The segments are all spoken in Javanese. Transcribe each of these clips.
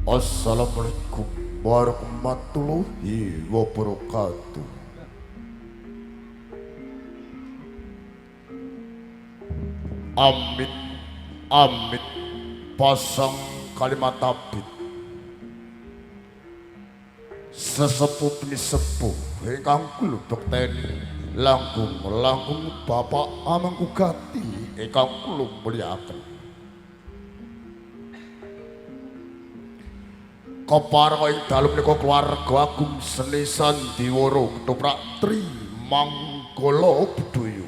Assalamualaikum warahmatullahi wabarakatuh. Amit amit pasang kalimat tabit. Sesepuh pinisepuh ingkang kula bekteni langkung-langkung Bapak Amangku Gati ingkang kula mulyakaken. Kepareng ing dalem menika keluarga agung seni sandiwara ketoprak Tri Manggala Budaya.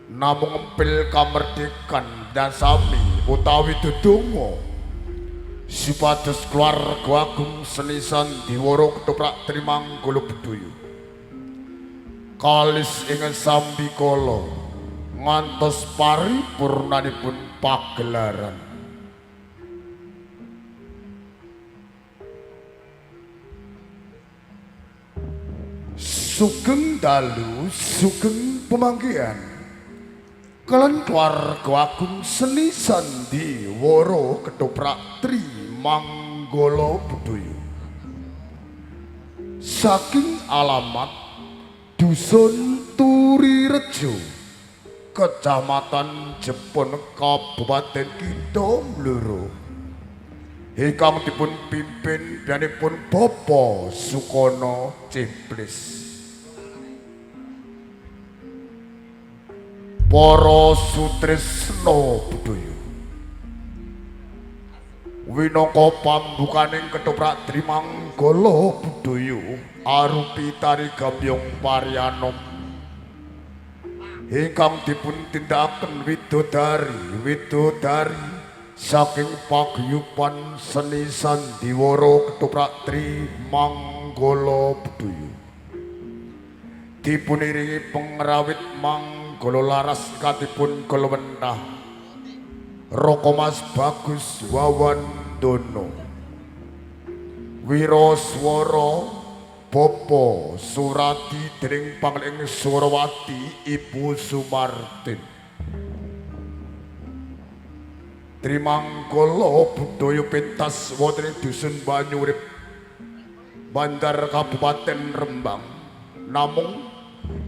Namung ngempil kamerdekan dan sami utawi dedonga supados keluarga agung seni sandiwara ketoprak Tri Manggala Budaya kalis ing sambikala ngantos paripurnanipun pagelaran. Sugeng dalu, sugeng pemanggihan kalian keluarga agung seni sandiwara ketoprak Tri Manggala Budaya saking alamat Dusun Turirejo, Kecamatan Jepon, Kabupaten Kitha Blora, ingkang dipun pimpin piyambakipun Bapak Sukono Ciplis. Para sutresna budaya winangka pambukaning ketoprak Tri Manggala Budaya arupi tari gambyong parianom ingkang dipun tindakaken widodari widodari saking paguyuban seni sandiwara ketoprak Tri Manggala Budaya dipuniringi pengrawit Manggala Laras katipun kelewentah Roko Mas Bagus Wawandono, Wiraswara Bapa Surati dening pangling Surawati Ibu Sumartin. Tri Manggala Budaya pentas wonten ing Dusun Banyurip, Bandar Kabupaten Rembang. Namung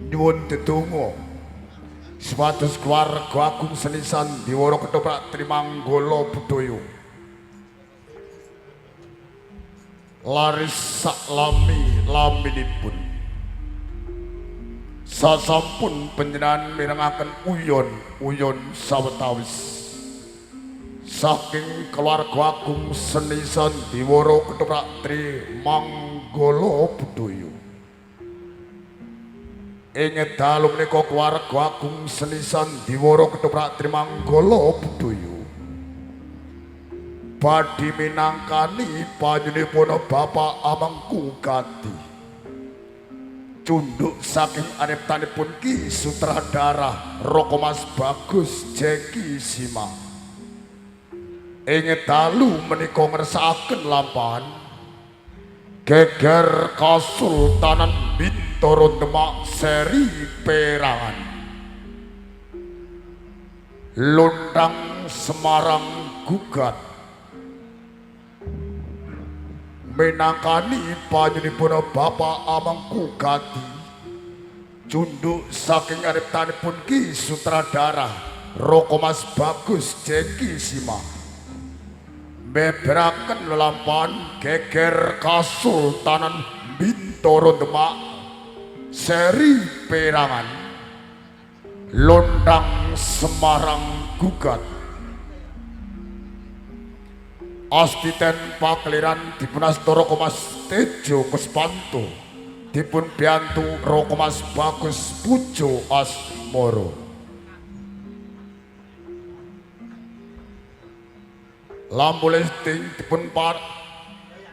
nyuwun dedonga supados keluarga agung seni sandiwara ketoprak Tri Manggala Budaya laris saklami laminipun. Sasampun panjenengan mirengaken uyon-uyon sawetawis saking keluarga agung seni sandiwara ketoprak Tri Manggala Budaya. Ing dalu menika keluarga agung seni sandiwara ketoprak Tri Manggala Budaya badhe minangkani panjenenganipun Bapak Amangku Gati cunduk saking areptanipun Ki Sutradara Roko Mas Bagus Jeki Sima. Ing dalu menika ngersakaken lampahan geger Kasultanan Bintoro Demak seri perangan Lontang Semarang gugat minangkani panjenenganipun Bapak Amangku Gati cunduk saking areptanipun Ki Sutradara Roko Mas Bagus Jeki Sima meberaken lelampahan geger Kasultanan Bintoro Demak seri perangan Lontang Semarang gugat. Astiten pakeliran dipun asta Roko Mas Tejo Kuspanto dipun piantu Roko Mas Bagus Pujo Asmoro. Lampu listing dipun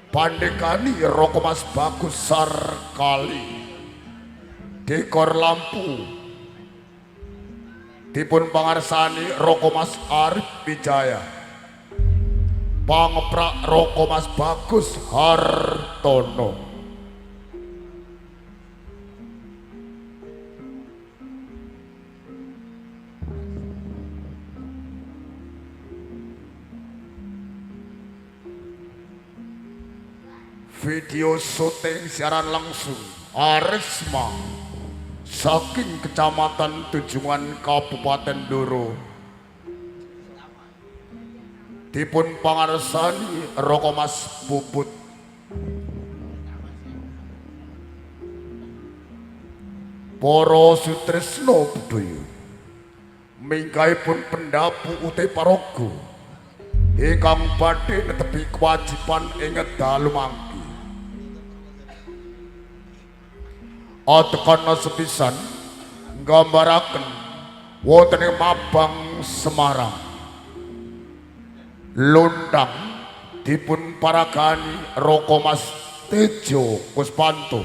pandekani Roko Mas Bagus Sarkali. Dekor lampu dipun pangarsani Roko Mas Arif Wijaya. Pangeprak Roko Mas Bagus Hartono. Video syuting siaran langsung Arisma saking Kecamatan Tunjungan Kabupaten Blora dipun pangarsani Roko Mas Puput. Para sutresna budaya minggahipun pendhapu utawi paraga ingkang badhe netepi kewajiban ing dalu mangke. Atekana sepisan nggambaraken wonten ing Mabang Semarang. Lontang dipun paragani Roko Mas Tejo Kuspanto.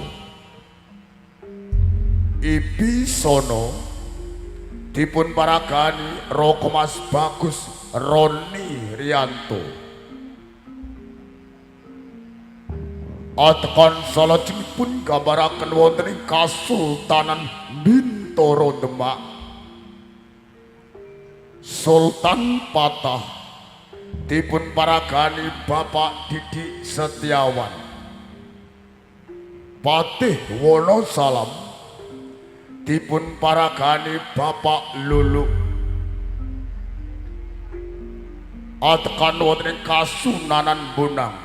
Ibi Sono dipun paragani Roko Mas Bagus Roni Rianto. Atekan salajengipun gambaraken wonten ing Kasultanan Bintoro Demak. Sultan Patah dipun paragani Bapak Didik Setiawan. Patih Wonosalam dipun paragani Bapak Luluk. Atekan wonten ing Kasunanan Bonang.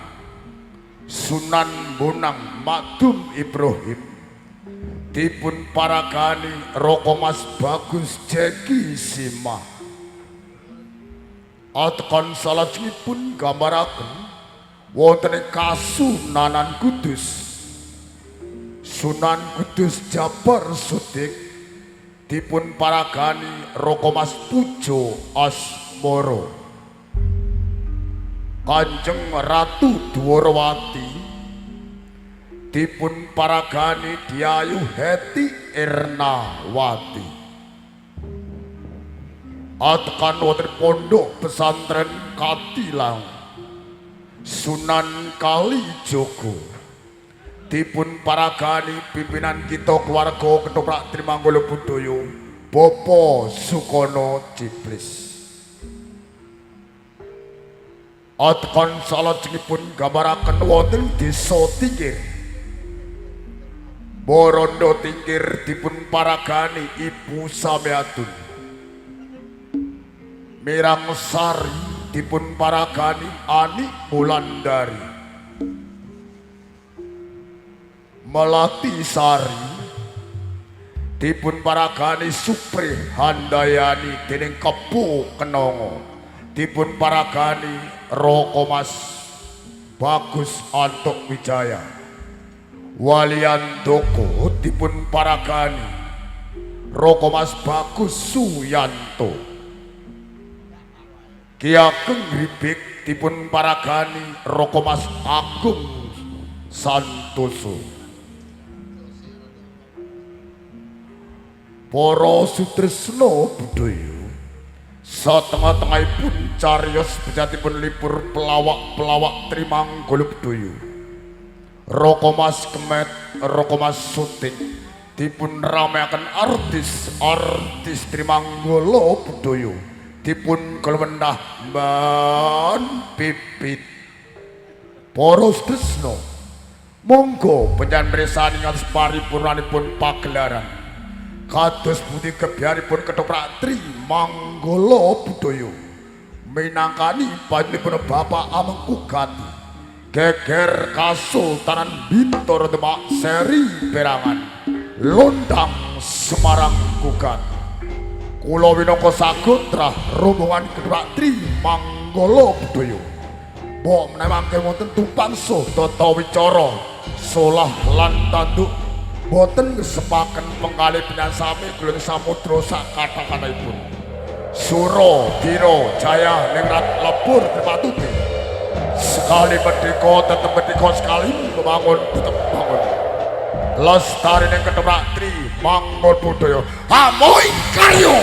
Sunan Bonang Makdum Ibrahim dipun paragani Roko Mas Bagus Jeki Sima. Atekan salajengipun gambaraken wonten ing Kasunanan Kudus. Sunan Kudus Jabar Sudik dipun paragani Roko Mas Pujo Asmoro. Kanjeng Ratu Dwarawati dipun paragani Diayu Heti Ernawati. Atekan wonten pondok pesantren Katilang Sunan Kalijaga dipun paragani pimpinan kita keluarga Ketoprak Trimanggala Budaya Bapak Sukono Ciplis. Atekan salajengipun gambaraken wonten desa Tingkir. Borondo Tingkir dipun paragani Ibu Samiatun. Mirang Sari dipun paragani Ani Wulandari. Melati Sari dipun paragani Supri Handayani dening Kebo Kenongo. Dipun paragani Roko Mas Bagus Antuk Wijaya. Waliandoko dipun paragani Roko Mas Bagus Suyanto. Ki Ageng Gribik dipun paragani Roko Mas Agung Santoso. Para sutresna budaya satengah-tengahipun cariyos bejatipun libur pelawak-pelawak Trimanggala Budaya. Roko Mas Kemet, Roko Mas Sutik dipun rameaken artis-artis Trimanggala Budaya dipun kelwendah ban pipit. Para sutresna monggo panjenengan mirsani ngantos paripurnanipun pagelaran. Kados pundi gebyaripun Ketoprak Trimanggala Budaya minangkani panjenenganipun Bapak Amengku Gati geger Kasultanan Bintoro Demak seri perangan Lontang Semarang Gugat. Kula winangka sagotrah rombongan Ketoprak Trimanggala Budaya mbok menawi mangke wonten tumpangsuh tata wicara solah lan tanduk boten ngesepaken pengkalih panjenengan sami kula samudra sak kathah-kathahipun. Sura Dira Jaya ningrat lebur tripatuti. Sekali merdeka tetep merdeka, sekali membangun tetep bangun. Lestari ning Ketoprak Trimanggala Budaya. Amoy karyo.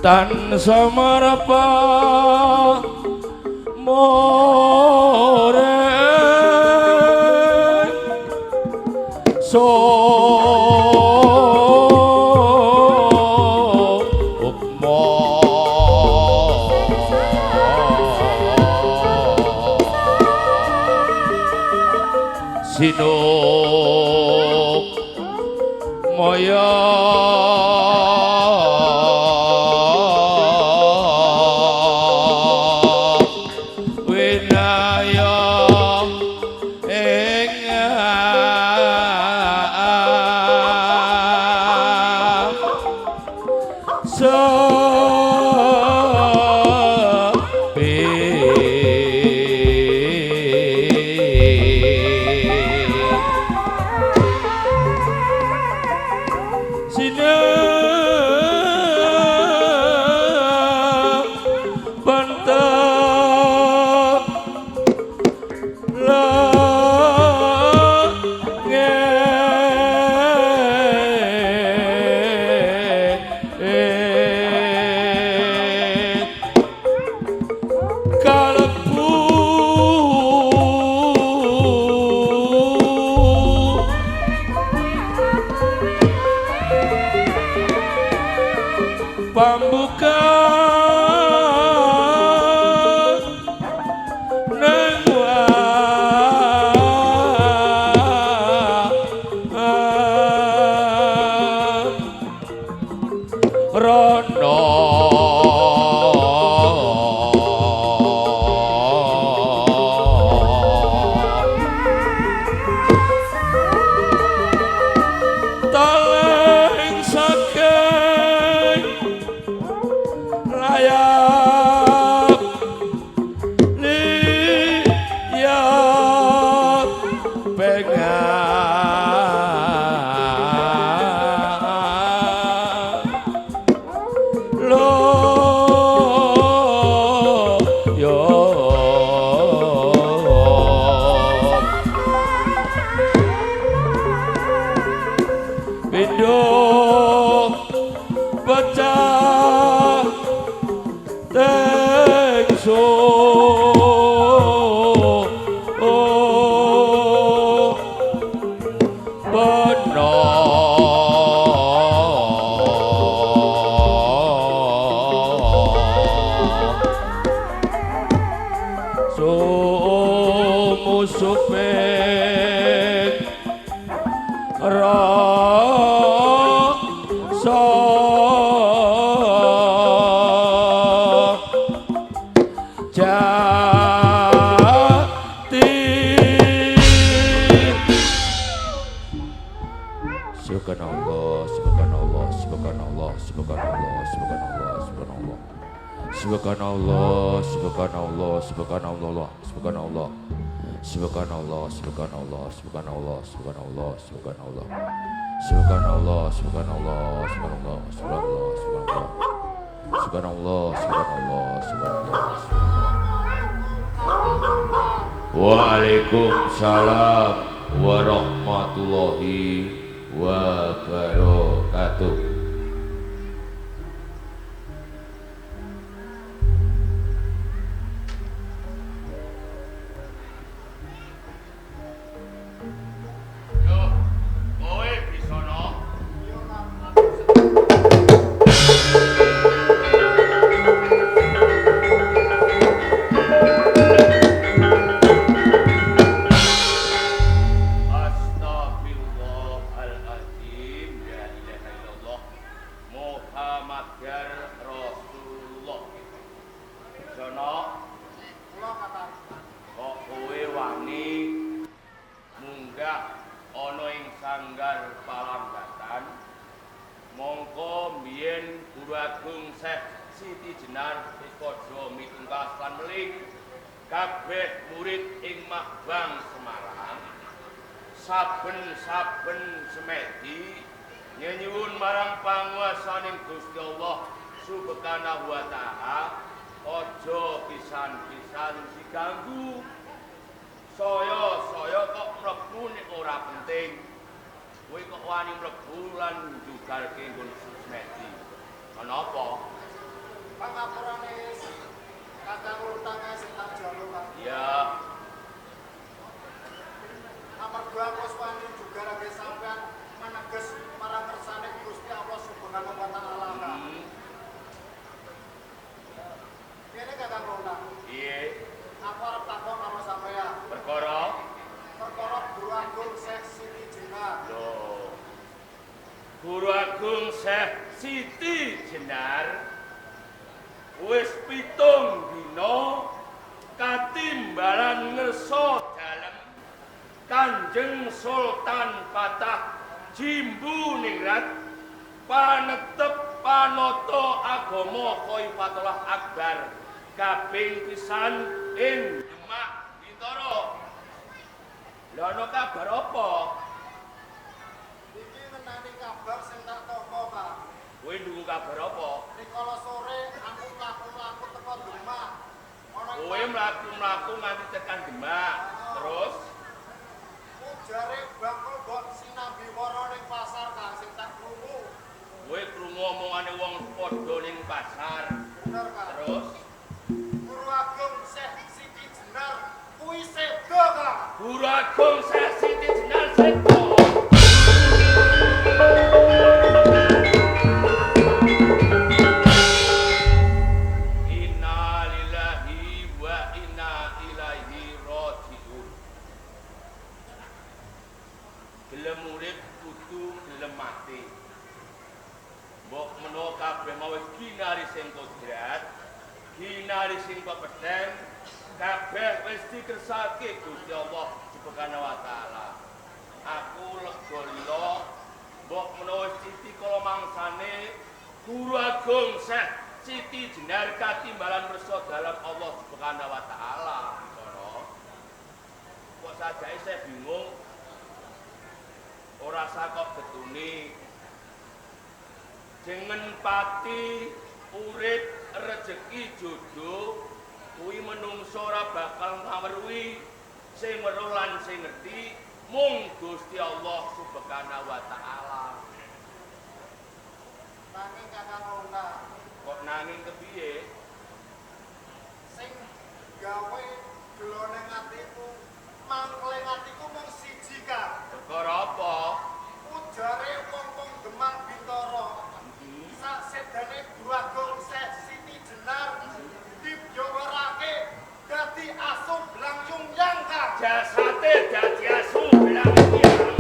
Tan samarpa more so ukmo sinuk moyo winaya ing sepi Sina bantah langit kalebu pambuka nang rono taleng saking layap liyap pengan lo yo pindho pecah tengso beno sumusuping rasa jati. Subhanallah, subhanallah, subhanallah, subhanallah, subhanallah, subhanallah. Subhanallah, subhanallah, subhanallah, subhanallah. Subhanallah, subhanallah, subhanallah, subhanallah, subhanallah. Subhanallah, subhanallah, subhanallah, subhanallah, subhanallah. Subhanallah, subhanallah, subhanallah, subhanallah. Waalaikumsalam warahmatullahi wabarakatuh. Yo, kowe bisa no. Astagfirullahaladzim, la ilaha illallah Muhammadar Rasulullah. Jono, kok kowe wani munggah ana ing sanggar palanggatan? Mongko mbiyen Guru Agung Syekh Siti Jenar wis padha mitungkas lan meling kabeh murid ing Makbang Semarang saben-saben semedi nyenyuwun marang panguwasaning Gusti Allah Subhanahu wa Ta'ala aja pisan-pisan diganggu. Saya-saya kok mlebu nek ora penting. Kowe kok wani mlebu lan njugalke nggon semedi. Kenapa? Pangapurane Kakang Lurtang sing tak jaluk, Kang. Iya. Amarga aku wis wani juga lagi sampean meneges marang kersane Gusti Allah Subhanahu wa taala, Kang. Kene Kakang Lurtang. Piye? Aku arep takon karo sampean. Perkara? Perkara Guru Agung Syekh Siti Jenar. Lho. Guru Agung Syekh Siti Jenar wis 7 dina katimbalan ngersa dalem Kanjeng Sultan Fatah Jimbu Ningrat panetep panata agama Khaifatullah Akbar kaping pisan ing Demak Bintara. Lha ana kabar apa? Iki ngenani kabar sing tak tampa, Kang. Kowe ndungu kabar apa? Rikala sore aku mlaku-mlaku teko Demak. Ana Kowe mlaku-mlaku nganti tekan Demak. Terus ujare bakul mbok sinambi wara ning pasar, Kang, sing tak krungu. Kowe krungu omongane wong padha ning pasar. Bener, Kang. Terus Guru Agung Syekh Siti Jenar kuwi sedo, Kang. Guru Agung Syekh Siti Jenar sedo. Innalillahi wa inna ilaihi rajiun. Gelem urip kudu gelem mati. Mbok menawa kabeh mau wis ginari sing kodrat, ginari sing pepedhen, kabeh wis dikersake Gusti Allah Subhanahu wa taala. Aku lega lila mbok menawa siti kala mangsane Guru Agung Syekh Siti Jenar katimbalan wersa dalam Allah Subhanahu wa taala. Ngono. Kok sajake saya bingung. Ora sakok getune. Jengen pati urip rejeki jodoh kuwi menungso ora bakal ngawruhi, sing weruh lan sing ngerti mung Gusti Allah Subhanahu wa taala. Nanging Kakang Lurtang, Kok nanging kepiye? Sing gawe gelone atiku, mangkle atiku mung siji, Kang. Perkara apa? Ujare wong-wong Demak Bintara. Sak sedane Guru Agung Syekh Siti Jenar dibiyawarake dadi asu blang yung-yang, Kang. Jasate dadi asu blang yang.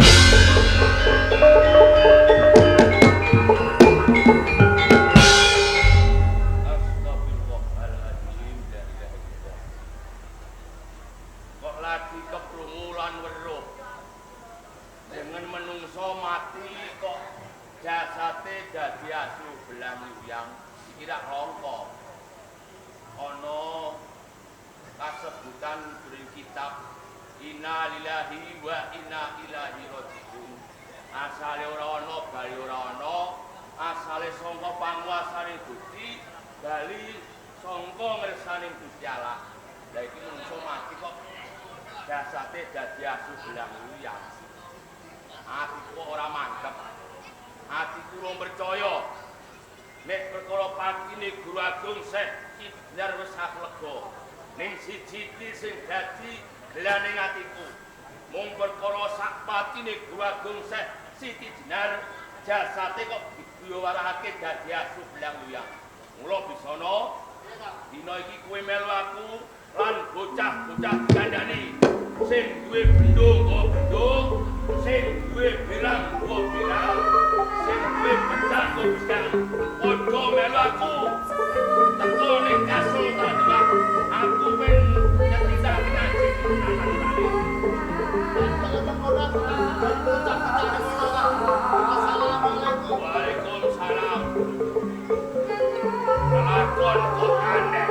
Astagfirullahaladzim, la ilaha illallah. Kok lagi keprungu lan weruh. Dengan menungso mati kok jasate dadi asu belang luyang. Iki rak rongko. Ana kasebutan dari kitab Innalillahi wa inna ilaihi rajiun. Asale ora ana bali ora ana, asale sangka panguasane Gusti, bali sangka ngersane Gusti Allah. Lah iki menungso mati kok jasate dadi asu belang luyang. Atiku ora mantep. Atiku ora percaya. Nek perkara patine Guru Agung Syekh Siti Jenar wis aku lega. Ning siji iki sing dadi gelane atiku. Mung perkara sak patine Guru Agung Syekh Siti Jenar jasate kok dibiyawarake dadi asu belang luyang. Mula bisana dina iki kowe melu aku lan bocah-bocah dikandani. Sing duwe bendho nggo bendho, sing duwe belang nggo belang, sing duwe pedang nggo pedang. Padha melu aku. Teko ning Kasultan Demak, aku ben nyetitake kanjeng tenan-tenane. Assalamualaikum. Waalaikumsalam. Lakon kok aneh.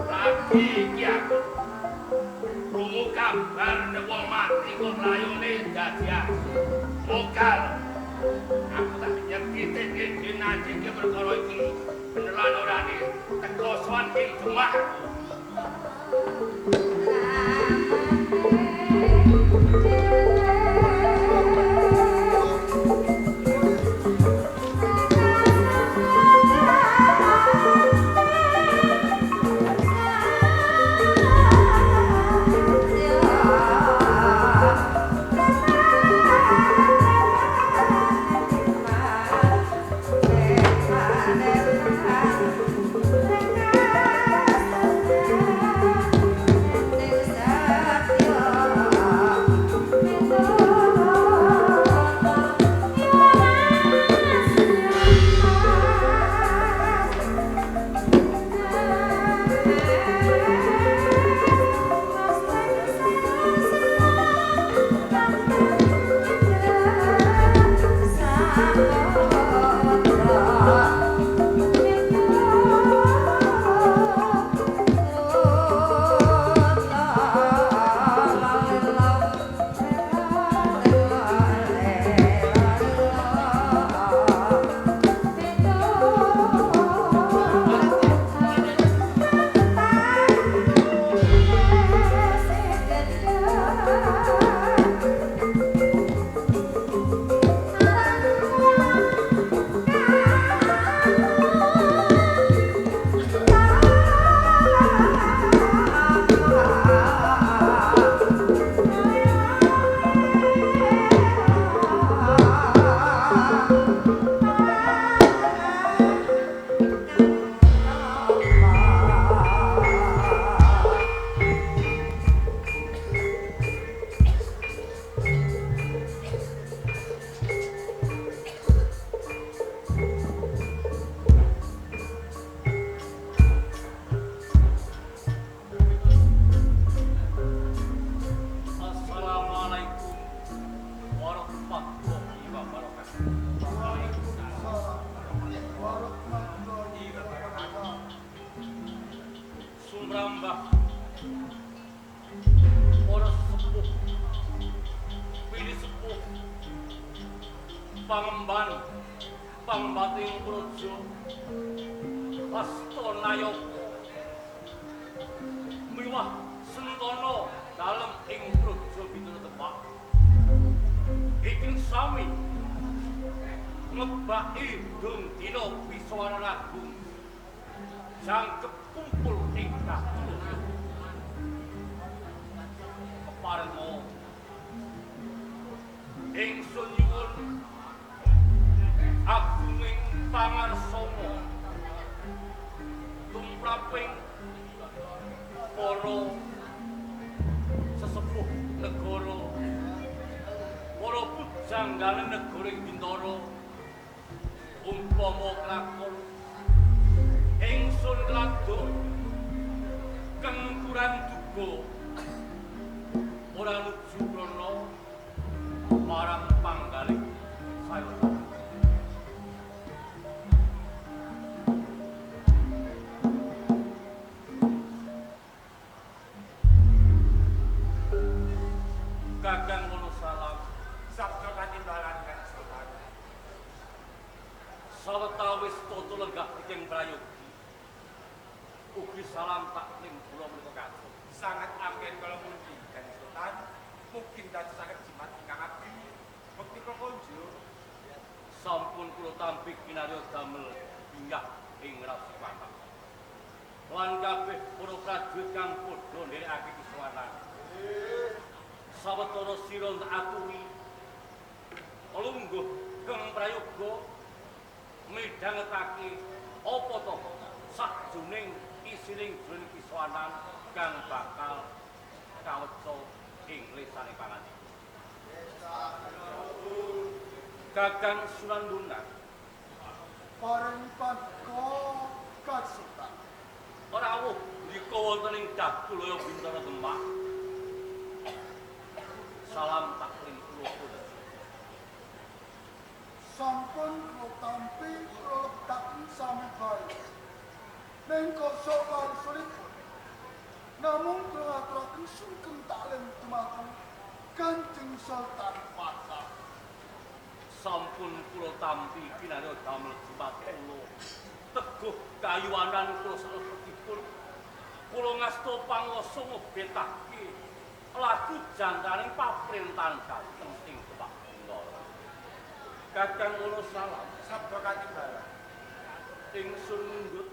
Lagi iki aku krungu kabar nek wong mati kok mlayune dadi asu. Mokal. Aku tak nyekitike dinajike perkara iki. Beneran orane teko sowan ing Demak. Thank you. Sumrambah para sesepuh pilih sepuh pangemban pambating praja Hasta Nayaka miwah sentana dalem ing praja Bintara Demak ingkang sami ngebaki dung dina Wiswana Agung jangkep kumpul ing Dahtulaya. Keparenga ingsun nyuwun agunging pangarsama tumraping para sesepuh negara, para pujangganing negara ing Bintara, umpama klakon ingsun kladon kengkuran duga ora nuju prana marang panggalih sayata. Kakang Wono salam. Sabda katimbalan Kanjeng Sultan. Sawetawis tata lenggah ing prayogi. Ugi salam taklim kula menika kados. Sangat anggen kula mundi Kanjeng Sultan. Mungkin dados saged jimat ingkang abdi. Bekti kula konjuk. Sampun kula tampi kinarya damel bingah ing Rasiwana. Lan kabeh para prajurit kang padha nderekake kiswanan. Sawetara sira tak aturi lungguh keng prayoga midhangetake apa to sakjroning isining jroning kiswanan kang bakal kaweca ing lisane pangandika. Kakang Sunan Bonang paring paduka Kanjeng Sultan. Rawuh ndika wonten ing Dahtulaya Bintara Demak. Salam taklim kula pun. Sampun kula tampi kula lebetaken sami baris. Ning kosok wangsulipun. Namung kula aturaken sungkem taklim dumateng Kanjeng Sultan Pasar. Sampun kula tampi kinarya damel jumat kula. Teguh kayuwanan kula salebetipun. Kula ngasta pangwasa ngebetake laku jangkaning paprentahan dhateng ing Demak Bintara. Kakang Wono salam. Sabda katimbalan. Ingsun mundhut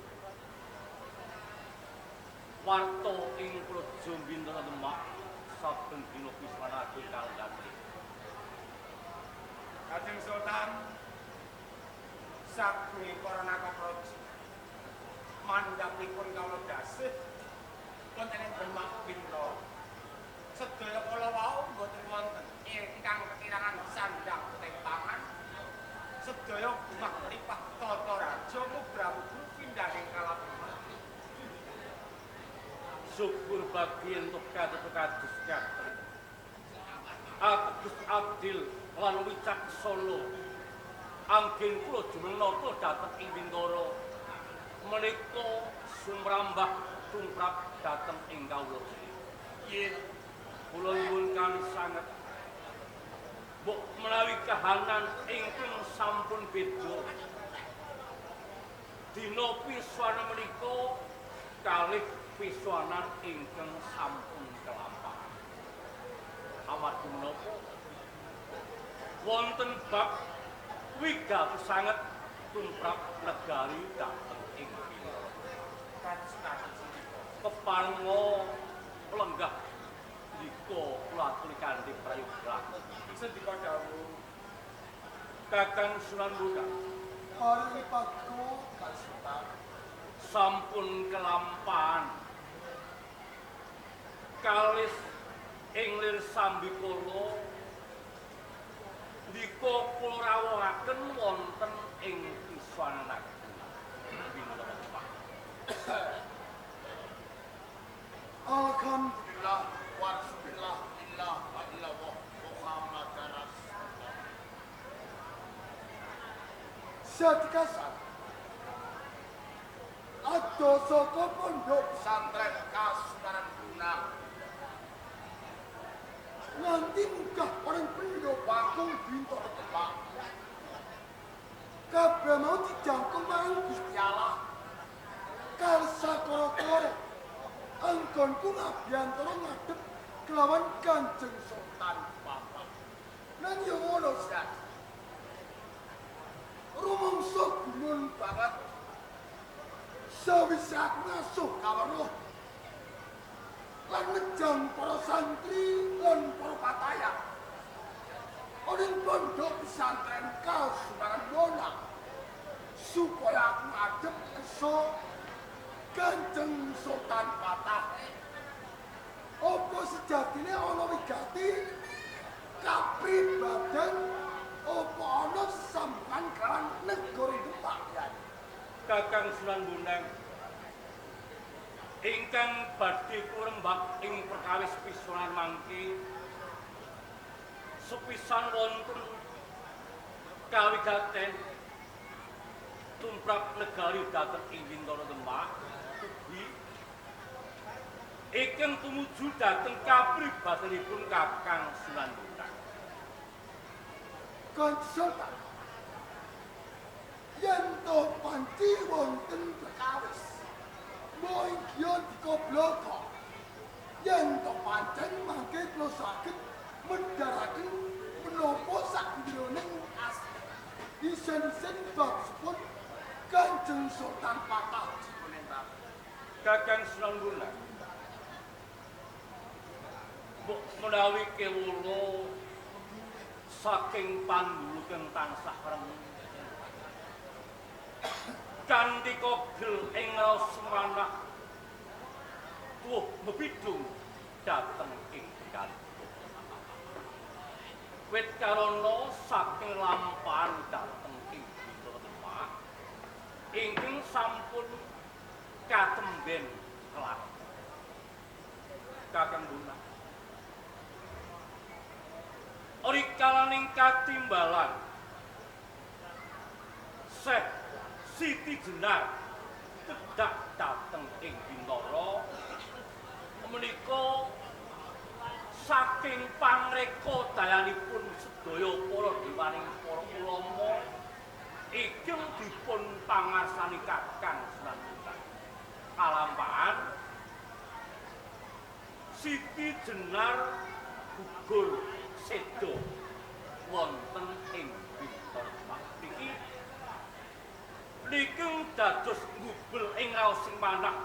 warta ing Praja Bintara Demak saben dina Wiswana Agung kalenggan. Kanjeng Sultan, sagung para naka praja mandhapipun kawula dasih wonten ing Demak Bintara. Sedaya kala wau mboten wonten ingkang kekirangan sandhang utawi pangan. Sedaya gemah lipah tata raja mubramubu pindhaning kalabemah. Syukur bagi entuk kados kados. Ateges adil lan wicaksana. Anggen kula jumeneng nata dhateng ing Bintara. Menika sumrambah tumrap dhateng ing kawula. Nggih. Kula nyuwun kali sanget. Mbok menawi kahanan ingkang sampun beda. Dina piswana menika kalih piswanan ingkang sampun kelampahan. Amargi menapa wonten bab wigati sanget tumrap negari dhateng ing Bintara. Keparenga lenggah ndika kula aturi kanthi prayoga. Sendika dawuh Kakang Sunan Bonang. Paring paduka Kanjeng Sultan. Sampun kelampahan kalis ing lir sambikala ndika kula rawuhaken wonten ing Kiswanan Agung Bintara Demak. Alhamdulillah warahmatullah ilaha illallah Muhammad Rasulullah. Satikasan Ado saka pondok pesantren Kasunanan Bonang. Nganti munggah orang Pendopo Agung Bintoro Demak. Kabeh mau dijangkung marang Gusti Allah. Karsa kara-kara anggonku ngabiyantara ngadhep kelawan Kanjeng Sultan Bapak. Nang yo ngono sak. Rumangsa gumun banget. Sawise aku ngasuh kawruh lan ngejang para santri lan para patayak ana ing pondok pesantren Kasunanan Bonang supaya aku ngadhep kersa Kanjeng Sultan Patah. Apa sejatine ana wigati kapribaden apa ana sesambungan kelawan negara Demak? Kakang Sunan Bonang ingkang badhe kurembag ing perkawis pisonan mangke sepisan wonten kawigaten tumrap negari dhateng ing Bintoro Demak ugi ingkang tumuju dhateng kapribadenipun Kakang Sunan Bonang. Kanjeng Sultan, yen to panci wonten perkawis mbok inggihan dikobloko, yen to pancen mangke kula saged mendharaken menapa sakjroning as isen-isen bab sepun Kanjeng Sultan Patah. Kakang Sunan Bonang, mbok menawi kewula saking pandulukeng tansah remu kanthi kogel ing raos manah tuwuh mebidung dhateng ing Bintoro. Wit karana saking lampahan dhateng ing Bintoro Demak ingkang sampun katemben kelak. Kakang Bonang, rikalaning katimbalan Syekh Siti Jenar tedhak dhateng ing Bintoro menika saking pangreka dayanipun sedaya para dewaning para ulama ingkang dipun pangarsani Kakang Sunan Bonang. Kalampahan Siti Jenar gugur seda wonten ing Bintoro Demak. Niki niki dados ngubel ing raosing manah.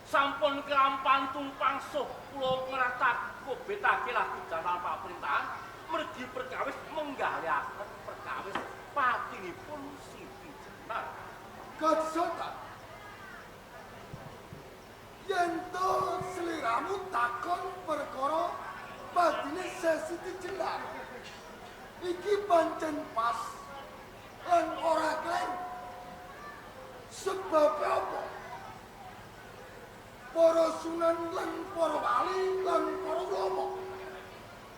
Sampun kelampahan tumpang suh kula ngratak kobetake lagu jalan pamerintahan mergi perkawis menggaliaken perkawis patinipun Siti Jenar. Kanjeng Sultan, yen to sliramu takon perkara patine Siti Jenar iki pancen pas lan ora kleru. Sebab apa? Para sunan lan para wali lan para ulama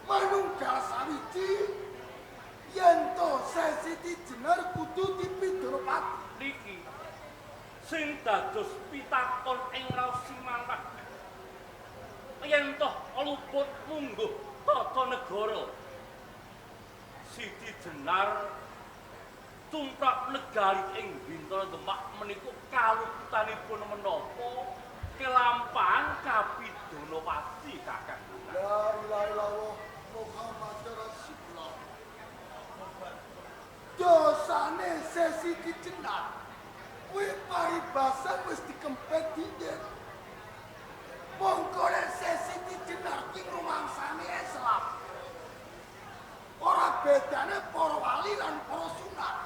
manunggal sawiji yen to Siti Jenar kudu dipidana pati. Niki sing dados pitakon ing raos manah yen toh luput mungguh tata negara Siti Jenar tumrap negari ing Bintoro Demak menika kaluputanipun menapa kelampahan kapidana pati Kakang Bonang. La ilaha illallah Muhammad Rasulullah. Dosane Siti Jenar kuwi paribasan wis dikempet dinding. Mongko nek Siti Jenar ki ngrumangsani Islam. Ora bedane para wali lan para sunan.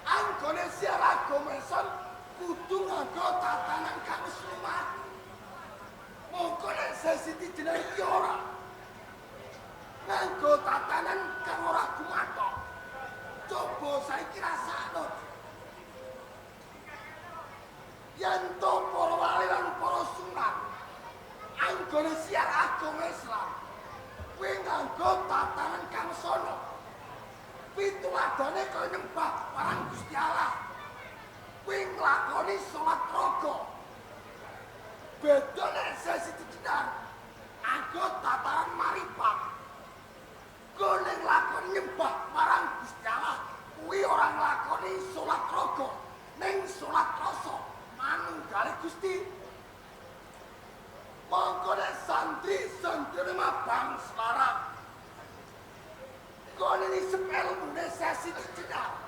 Anggone siar agama Islam kudu nganggo tatanan kang wis lumaku. Mongko nek Siti Jenar iki ora nganggo tatanan kang ora gumathok. Coba saiki rasakno. Yen to para wali lan para sunan anggone siar agama Islam kuwi nganggo tatanan kang sono. Pituladane kaya nyembah marang Gusti Allah. Kuwi nglakoni salat raga. Beda nek Siti Jenar anggo tataran maripat. Gone nglakoni nyembah marang Gusti Allah kuwi ora nglakoni salat raga, ning salat rasa manunggale Gusti. Mongko nek santri-santrine Mabang Semarang gone nisep elmune Siti Jenar.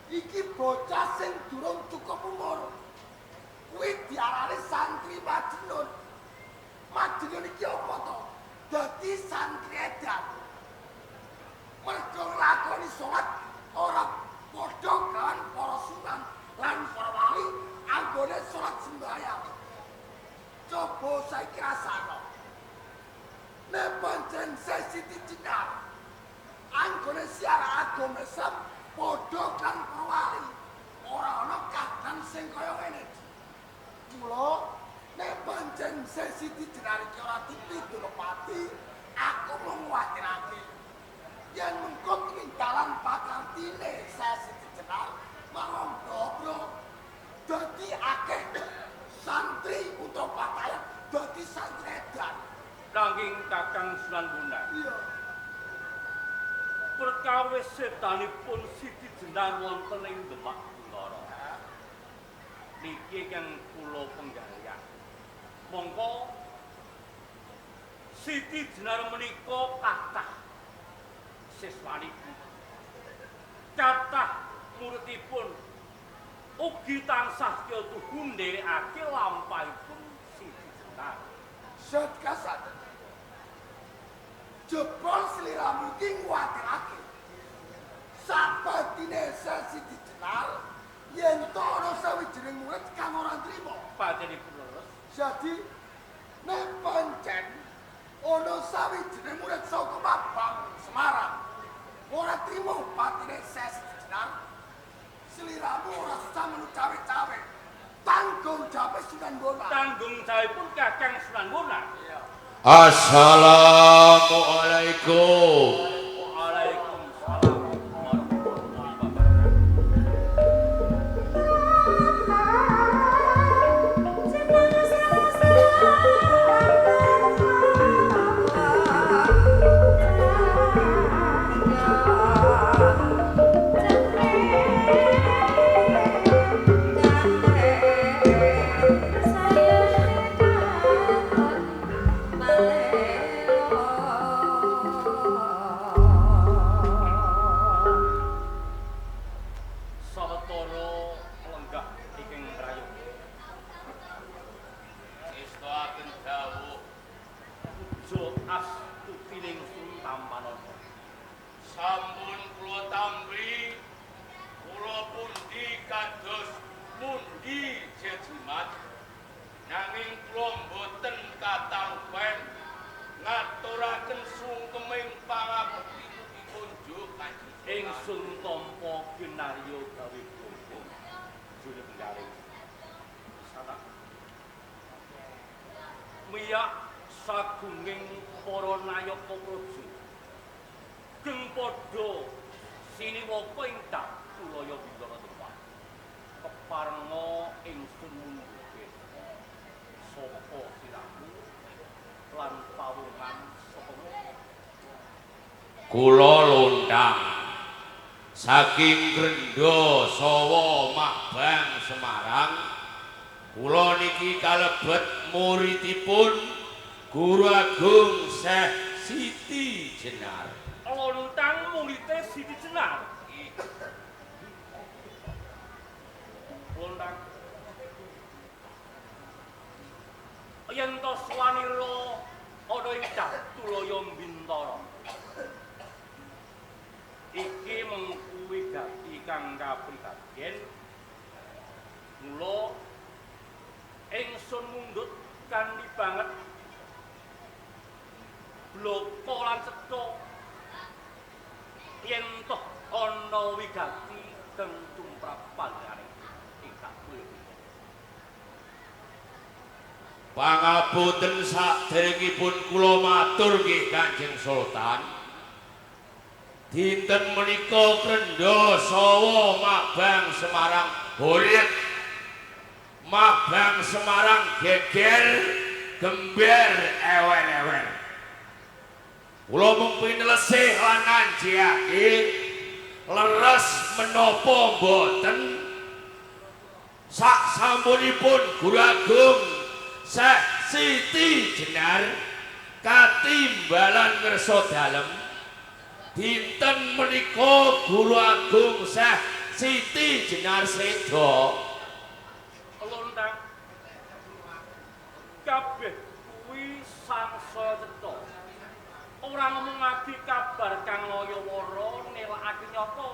Iki bocah sing durung cukup umur. Kuwi diarani santri majnun. Majnun iki apa to? Dadi santri edan. Mergo nglakoni salat ora padha kalawan para sunan lan para wali anggone salat sembahyang. Coba saiki rasakno. Nek pancen Siti Jenar anggone siar agama Islam padha kan para wali, ora ana kahanan sing kaya ngene. Mula nek pancen Siti Jenar iki ora dipidunopati, aku mung nguwatirake yen mengko tindalan pakartine Siti Jenar mangong dobro dadi akeh santri utawa patayan dadi santri edan. Nanging Kakang Sunan Bonang, iya, perkawis sedanipun Siti Jenar wonten ing Demak Bintara niki kang kula penggaweyan. Mongko Siti Jenar menika kathah siswanipun, kathah muridipun ugi tansah kaya nderekake lampahipun Siti Jenar. Zat kasat. Jebol sliramu iki nguwatirake. Sabatine Siti Jenar yen to ana sawijining murid kang ora nrimo. Pajenipun leres. Jadi nek pancen ana sawijining murid saka Mabang Semarang ora trimo patine Siti Jenar, sliramu ora sah melu cawe-cawe. Tanggung jawab Sunan Bonang. Tanggung jawabipun Kakang Sunan Bonang. Iya. Assalamualaikum. Waalaikumsalam warahmatullahi wabarakatuh. Sawetara lenggah ing prayoga. Istoaken dawuh Puja astutining sun tampanana. Sampun kula tampi, kula pundi kados pundi jejimat, nanging kula mboten katalupen ngaturaken sungkeming pangabekti mugi kunjuk Kanjeng. Ingsun tampa kinarya gawe bumbung jule benggaring. Satak miyak sagunging para nayaka praja geng padha siniwaka ing Datulaya Bintara Demak. Keparenga ingsun mundhuke sapa siramu lan pawongan saka Kula lontang saking Grendha Sawa Mabang Semarang. Kula niki kalebet muridipun Guru Agung Syekh Siti Jenar. Lontang murite Siti Jenar. Lontang yen to swanira ana ing Datulaya Bintara, iki mengku wigati kang kapribaden. Mula ingsun mundhut kanthi banget bloko lan cetha yen toh ana wigati kang tumrap panjenengane ing Datulaya. Pangapunten saderengipun kula matur nggih Kanjeng Sultan. Dinten menika Grendha Sawa Mabang Semarang Horit Mabang Semarang geger gember ewer-ewer. Kula mung pinelesih lan nanjihake leres menapa mboten sak sampunipun Guru Agung Syekh Siti Jenar katimbalan ngersa dalem dinten menika Guru Agung Syekh Siti Jenar seda. Lontang kabeh kuwi sangsaya cetha. Ora ngomongake kabar kang laya-wara nelakake nyata.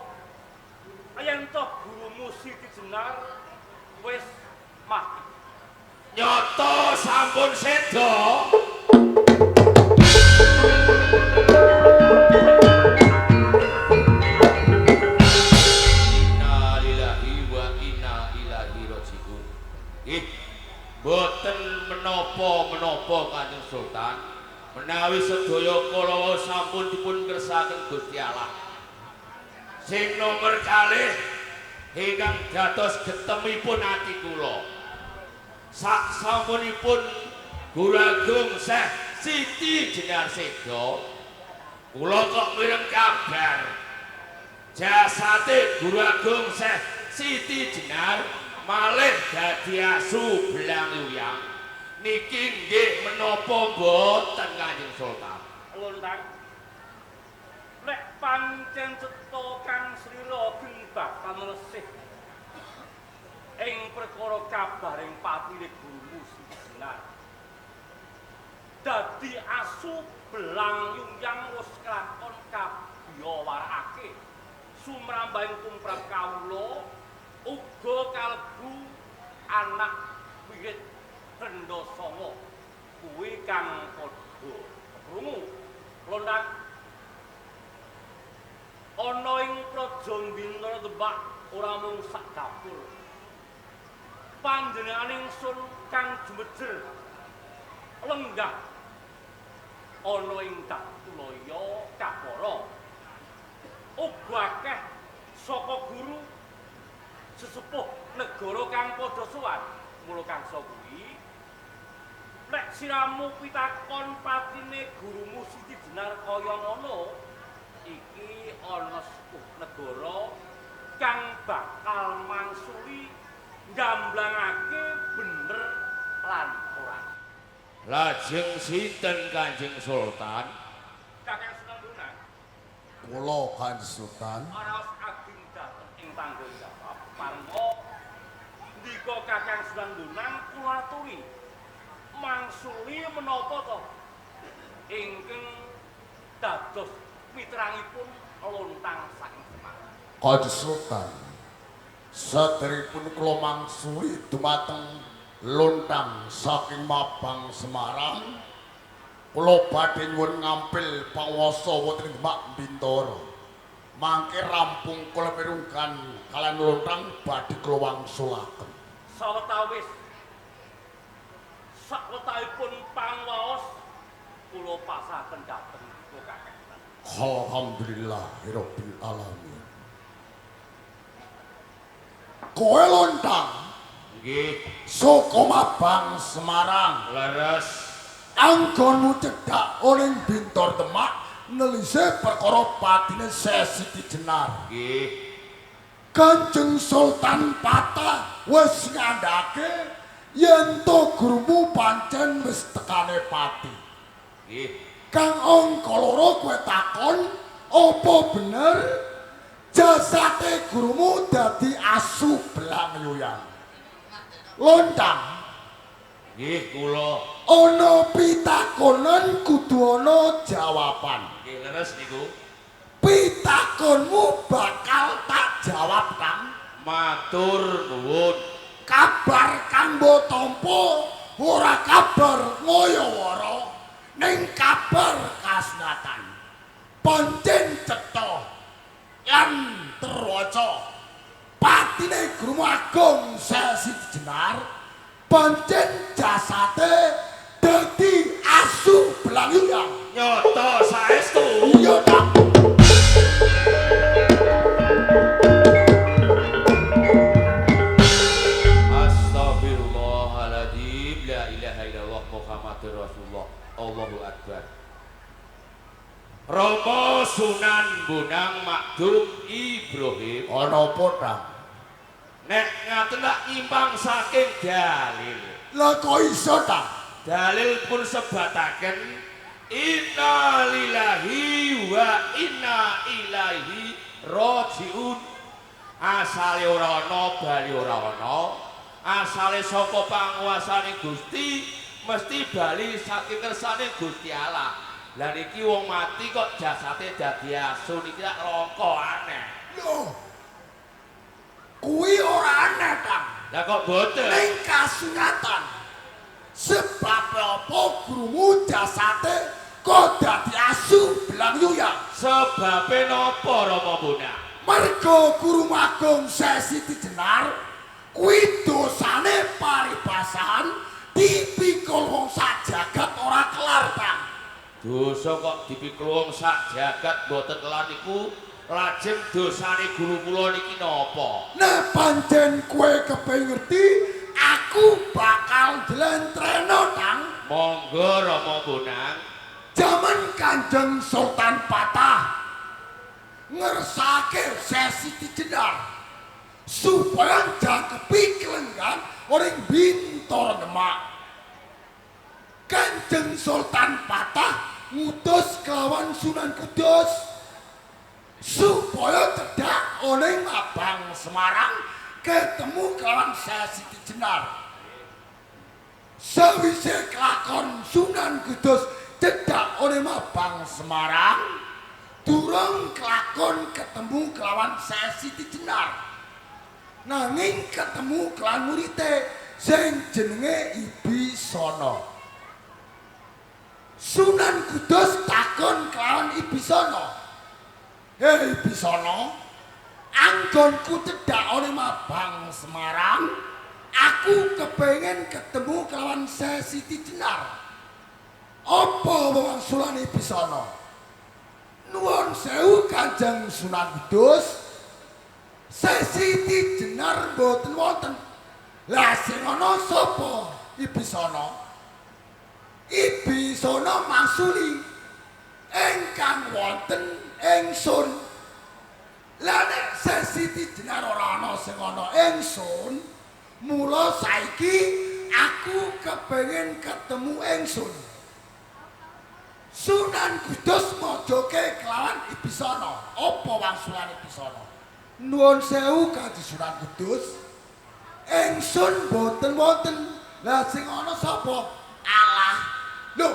Yen toh gurumu Siti Jenar wis mati. Nyata sampun seda. Innalillahi wa inna ilaihi raji'un. Nggih, boten menapa-menapa Kanjeng Sultan, menawi sedaya kala wau sampun dipun kersakaken Gusti Allah. Sing nomer kalih ingkang dados getemipun ati kula. Sak sampunipun Guru Agung Syekh Siti Jenar seda, kula kok mireng kabar jasate Guru Agung Syekh Siti Jenar malih dadi asu belang luyang. Niki nggih menapa mboten Kanjeng Sultan? Lontang, nek pancen cetha kang slira bakal melesih ing perkara kabaring patine gurumu Siti Jenar. Dadi asu belang yuyang wis kelakon kabiyawarakake sumrambahing tumrap kawula uga kalebu anak wiwit Kandha Sanga kuwi kang padha krungu. Lontang, ana ing praja Bintara Demak ora mung sak dapur. Panjenengan ingsun kang jumejer lenggah ana ing Datulaya Kapara. Uga akeh saka guru sesepuh negara kang padha sowan. Mula kangsa kuwi nek siramu pitakon patine gurumu Siti Jenar kaya ngono, iki ana sepuh negara kang bakal mangsuli nggamblangake bener lan ora. Lajeng sinten Kanjeng Sultan? Kakang Sunan Bonang. Kula Kanjeng Sultan Raos ageng dhateng ing tanggung jawab parengga ndika Kakang Sunan Bonang kula aturi mangsuli menapa to ingkang dados mitrangipun lontang saking Semarang. Kanjeng Sultan, saderengipun kula mangsuli dumateng lontang saking Mabang Semarang, kula badhe nyuwun ngampil panguwasa wonten ing Demak Bintara. Mangke rampung kula mirunggan kaliyan lontang badhe kula wangsulaken. Sawetawis sakwetahipun pangwaos kula pasrahaken dhateng Kakang. Alhamdulillahirabbil alamin. Kowe lontang nggih saka Mabang Semarang leres anggonmu cedhak ning Bintor Demak nelise perkara patine Syekh Siti Jenar. Nggih. Kanjeng Sultan Patah wis ngandhake yen to gurumu pancen wis tekane pati. Nggih. Kang angka loro kowe takon apa bener jasate gurumu dadi asu belang yuyang. Lontang. Nggih kula. Ana pitakonan kudu ana jawaban. Nggih leres niku. Pitakonmu bakal tak jawab, Kang. Matur nuwun. Kabar kang mbok tampa ora kabar ngoyowara, ning kabar kasnatan. Pancen cetha lan terwaca. Patine Gurumu Agung Syekh Siti Jenar pancen jasate dadi asu belang yuyang. Nyata saestu. Iya, Kang. Muhammadur Rasulullah. Allahu Akbar. Rama Sunan Bonang Makdum Ibrahim. Ana apa ta? Nek ngaten lak nyimpang saking dalil. Lah kok iso ta? Dalil pun sebataken inna lillahi wa inna ilaihi rajiun. Asale ora ana bali ora ana. Asale saka panguasane Gusti mesti bali saking kersane Gusti Allah. Lah niki wong mati kok jasate dadi asu niki lak langka aneh. Lho. Kuwi ora aneh ta? Lah kok boten? Ning kasunyatan. Sebab apa gurumu jasate kok dadi asu belang yuyang? Sebabe napa Rama Bonang? Mergo guru agung Siti Jenar kuwi dosane paribasan dipikul wong sak jagat ora kelar, Bang. Dosa kok dipikul wong sak jagat mboten kelar niku lajeng dosane guru kula niki napa? Nek pancen kowe kepengin ngerti, aku bakal jlentreno, Tang. Monggo Rama Bonang. Jaman Kanjeng Sultan Patah ngersake Siti Jenar supaya jangkepi kelenggan ring Bintoro Demak. Kanjeng Sultan Patah ngutus kelawan Sunan Kudus supaya cedhak oleh Mabang Semarang ketemu kelawan Siti Jenar. Sawise kelakon Sunan Kudus cedhak oleh Mabang Semarang, durung kelakon ketemu kelawan Siti Jenar. Nanging ketemu kelawan murite sing jenenge Ibisono. Sunan Kudus takon kelawan Ibisono. "Hei Ibisono, anggonku cedhak oleh Mabang Semarang, aku kepengen ketemu kelawan Siti Jenar. Apa wangsulane Ibisono?" "Nuwun sewu Kanjeng Sunan Kudus, Siti Jenar mboten wonten." "Lah sing ana sapa Ibisono?" Ibisono mangsuli, "Ingkang wonten ingsun." Lah nek Siti Jenar ora ana sing ana ingsun, mula saiki aku kepengin ketemu ingsun. Sunan Kudus mojoke kelawan Ibisono. Apa wangsulane Ibisono? "Nuwun sewu Kanjeng Sunan Kudus, ingsun boten wonten. Lah sing ana sapa?" "Allah." Lho,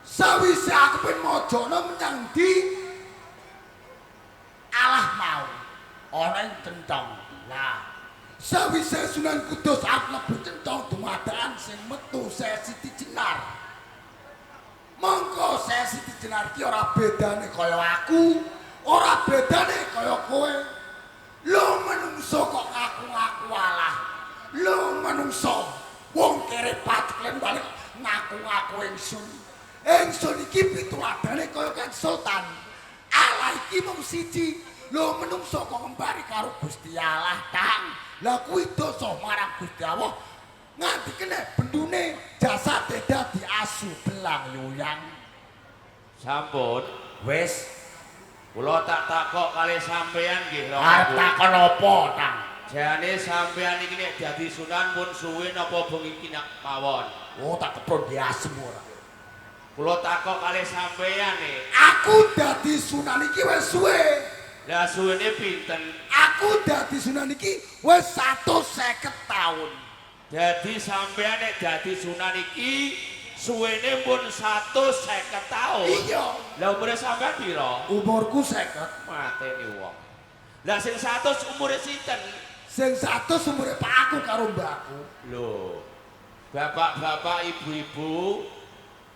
sawise aku ben mojono menyang ndi Allah mau ana ing centong. Lah sawise Sunan Kudus arep mlebu centong dumadakan sing metu Siti Jenar. Mongko Siti Jenar ki ora bedane kaya aku, ora bedane kaya kowe. Lho menungso kok ngaku-ngaku Allah. Lho menungso wong kere paceklen balik ngaku-ngaku ingsun. Ingsun iki pituladane kaya kan sultan. Allah iki mung siji. Lho menungso kok ngembari karo Gusti Allah, Tang. Lah kuwi dosa marang Gusti Allah. Nganti kena bendune jasate dadi asu belang yuyang. Sampun wis kula tak takok kali sampeyan nggih Rama. Arep takon apa, Tang? Jane sampeyan iki nek dadi sunan pun suwe napa bengi iki nak mawon? Oh, tak kepron diasem ora. Kula takok kali sampeyan e. Aku dadi sunan iki wis suwe. Lah suwene pinten? Aku dadi sunan iki wis 150 taun. Dadi sampeyan nek dadi sunan iki suwene pun 150 taun. Iya. Lah umure sampeyan pira? Umurku 50. Mateni wong. Lah sing 100 umure sinten? Sing 100 umure pak aku karo mbakku. Lho. Bapak-bapak, ibu-ibu,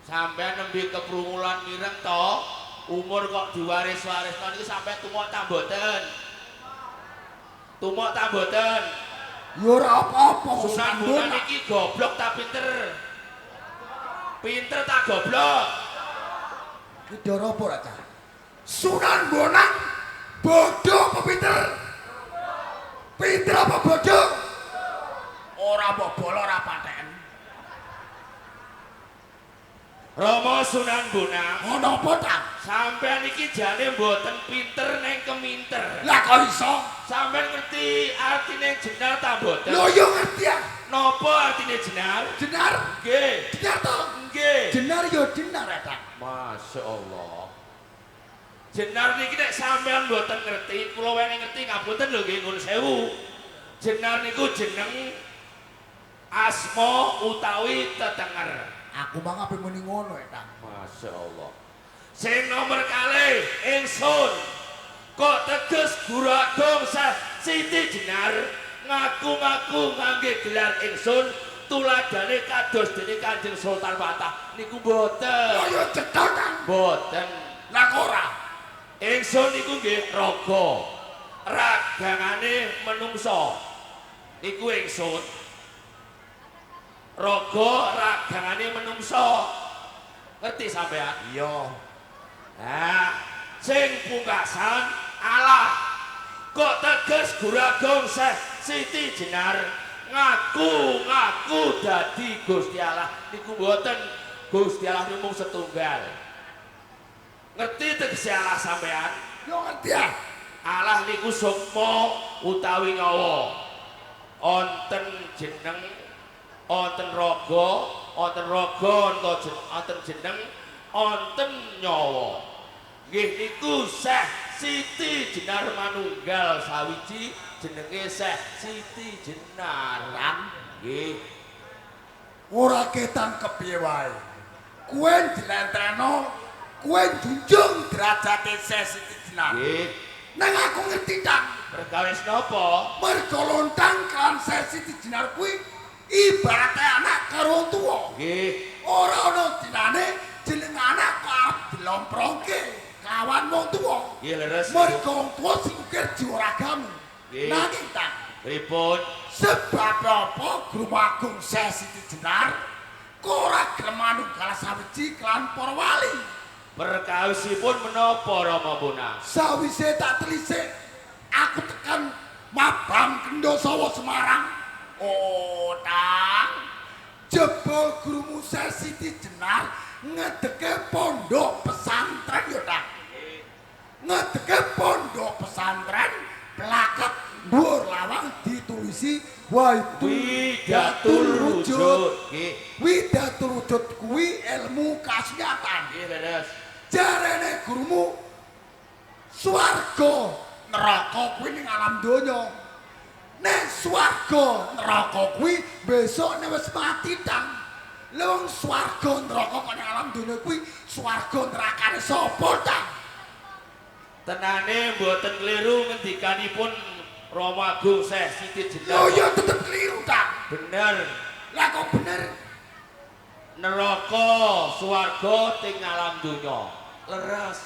sampeyan nembe keprungulan mireng to? Umur kok diwaris-warisno niku sampeyan tumok ta mboten? Tumok ta mboten? Ya ora apa-apa. Sunan Bonang iki goblok ta pinter? Pinter ta goblok? Ki doro apa ora, Cah? Sunan Bonang bodoh apa pinter? Pinter apa bodoh? Ora mbok bolo ora patheken. Sunan Bonang. Ono apa ta? Sampeyan iki jane mboten pinter neng keminter. Lah kok iso? Sampeyan ngerti artine jenar ta mboten? Lho yo ngerti ya. Napa artine jenar? Jenar? Nggih. Jenar to? Nggih. Jenar yo jenar ya ta. Masya Allah. Jenar niki nek sampeyan mboten ngerti, kula wene ngerti ngapunten lho nggih nuwun sewu. Jenar niku jeneng asma utawi tetenger. Aku mang ape muni ngono ya, Kang. Masya Allah. Sing nomor kalih ingsun kok teges Guru Agung Siti Jenar ngaku-ngaku ngangge gelar ingsun tuladane kados dene Kanjeng Sultan Fatah niku mboten. Lho ya cetha, Kang. Mboten. Lah kok ora? Ingsun niku nggih raga. Ragangane menungso. Niku ingsun. Raga ragangane menungso. Ngerti sampean? Iya. Nah, sing pungkasan Allah kok teges Guru Agung Syekh Siti Jenar ngaku-ngaku dadi Gusti Allah niku mboten. Gusti Allah niku mung setunggal. Ngerti tegese Allah sampean? Yo ngerti ya. Allah niku sukma utawi nyawa. Wonten jeneng, wonten raga, wonten raga, wonten jeneng, wonten nyawa. Nggih niku Syekh Siti Jenar manunggal sawiji jenenge Syekh Siti Jenar. Nggih. Ora ketangkep piye wae. Kowe njlentreno, kowe njunjung derajate Syekh Siti Jenar. Nggih. Nang aku ngerti, Kang. Perkawis napa? Mergo lontang kan Syekh Siti Jenar kuwi ibarate anak karo wong tuwa. Nggih. Ora ana dinane jeneng anak kok arep dilomprongke kawan wong tuwa. Nggih leres. Mergo wong tuwa sing ukir jiwa ragamu. Nanging ta pripun? Sebab apa Guru Agung Syekh Siti Jenar kok ora gelem manunggal sawiji kelan para wali? Perkawisipun menapa Rama Bonang? Sawise tak telisik aku tekan Mabang Kendosowo Semarang. Oh, Tang. Jebul gurumu Syekh Siti Jenar ngedeke pondok pesantren ya, Tang. Ngedeke pondok pesantren plakat dhuwur lawang ditulisi Widatul Wujud. Nggih. Widatul Wujud kuwi ilmu kasunyatan. Nggih, leres. Jarene gurumu swarga neraka kuwi ning alam donya. Nek swarga neraka kuwi besok nek wis mati, Tang. Lha wong swarga neraka kok ning alam donya kuwi swarga nerakane sapa, Tang? Tenane mboten kliru ngendikanipun Rama Agung Syekh Siti Jenar. Lho ya tetep kliru, Tang. Bener. Lah kok bener? Neraka swarga teng alam donya. Leres.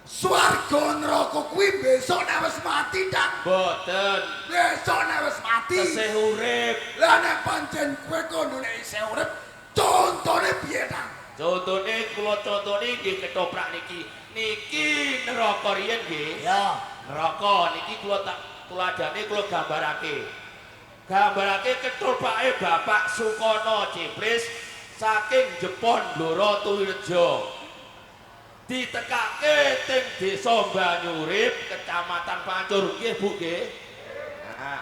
Swarga neraka kuwi besok nek wis mati, Tang. Mboten. Besok nek wis mati tesih urip. Lah nek pancen kowe kono nek isih urip, contone piye, Tang? Contone kula contone nggih ketoprak niki. Niki neraka riyen nggih. Ya. Neraka niki kula tak tuladane kula gambarake. Gambarake ketoprake Bapak Sukono Cipris saking Jepon Blora Tuwirejo. Ditekake teng Desa Banyurip, Kecamatan Pancur nggih Bu nggih. Nah.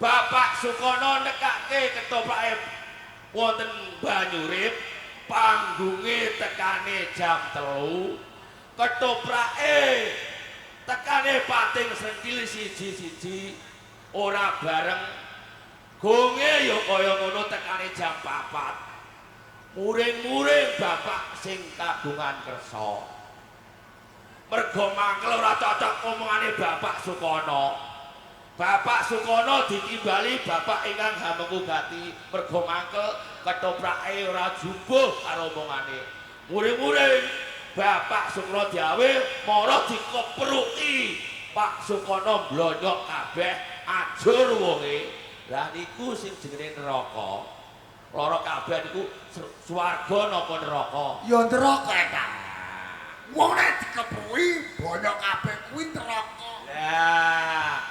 Bapak Sukono nekake ketoprake wonten Banyurip, panggunge tekane jam 3, ketoprake tekane pating sengkil siji-siji ora bareng. Gonge ya kaya ngono tekane jam 4. Muring-muring bapak sing kagungan kersa. Mergo mangkel ora cocok omongane Bapak Sukono. Bapak Sukono ditimbali bapak ingkang hamengku gati mergo mangkel ketoprake ora jumbuh karo omongane. Muring-muring Bapak Sukono diawe mara dikepruki. Pak Sukono mblonyok kabeh ajur wonge. Lah niku sing jenenge neraka. Lara kabeh niku swarga napa neraka? Ya neraka, Kang. Wong nek dikepruki bonyok kabeh kuwi neraka. Lah.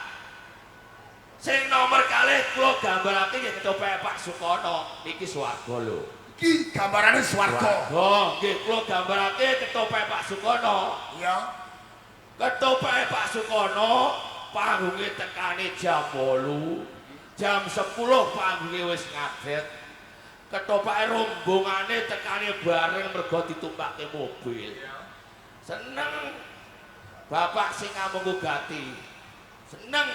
Sing nomor kalih kula gambarake nggih ketoprak Pak Sukono niki swarga lho. Iki gambarane swarga. Swarga nggih kula gambarake ketoprak Pak Sukono. Iya. Ketoprak Pak Sukono panggunge tekane jam 8, jam 10 panggunge wis ngadeg. Ketopake rombongane tekane bareng mergo ditumpake mobil. Seneng bapak sing ngamungku gati. Seneng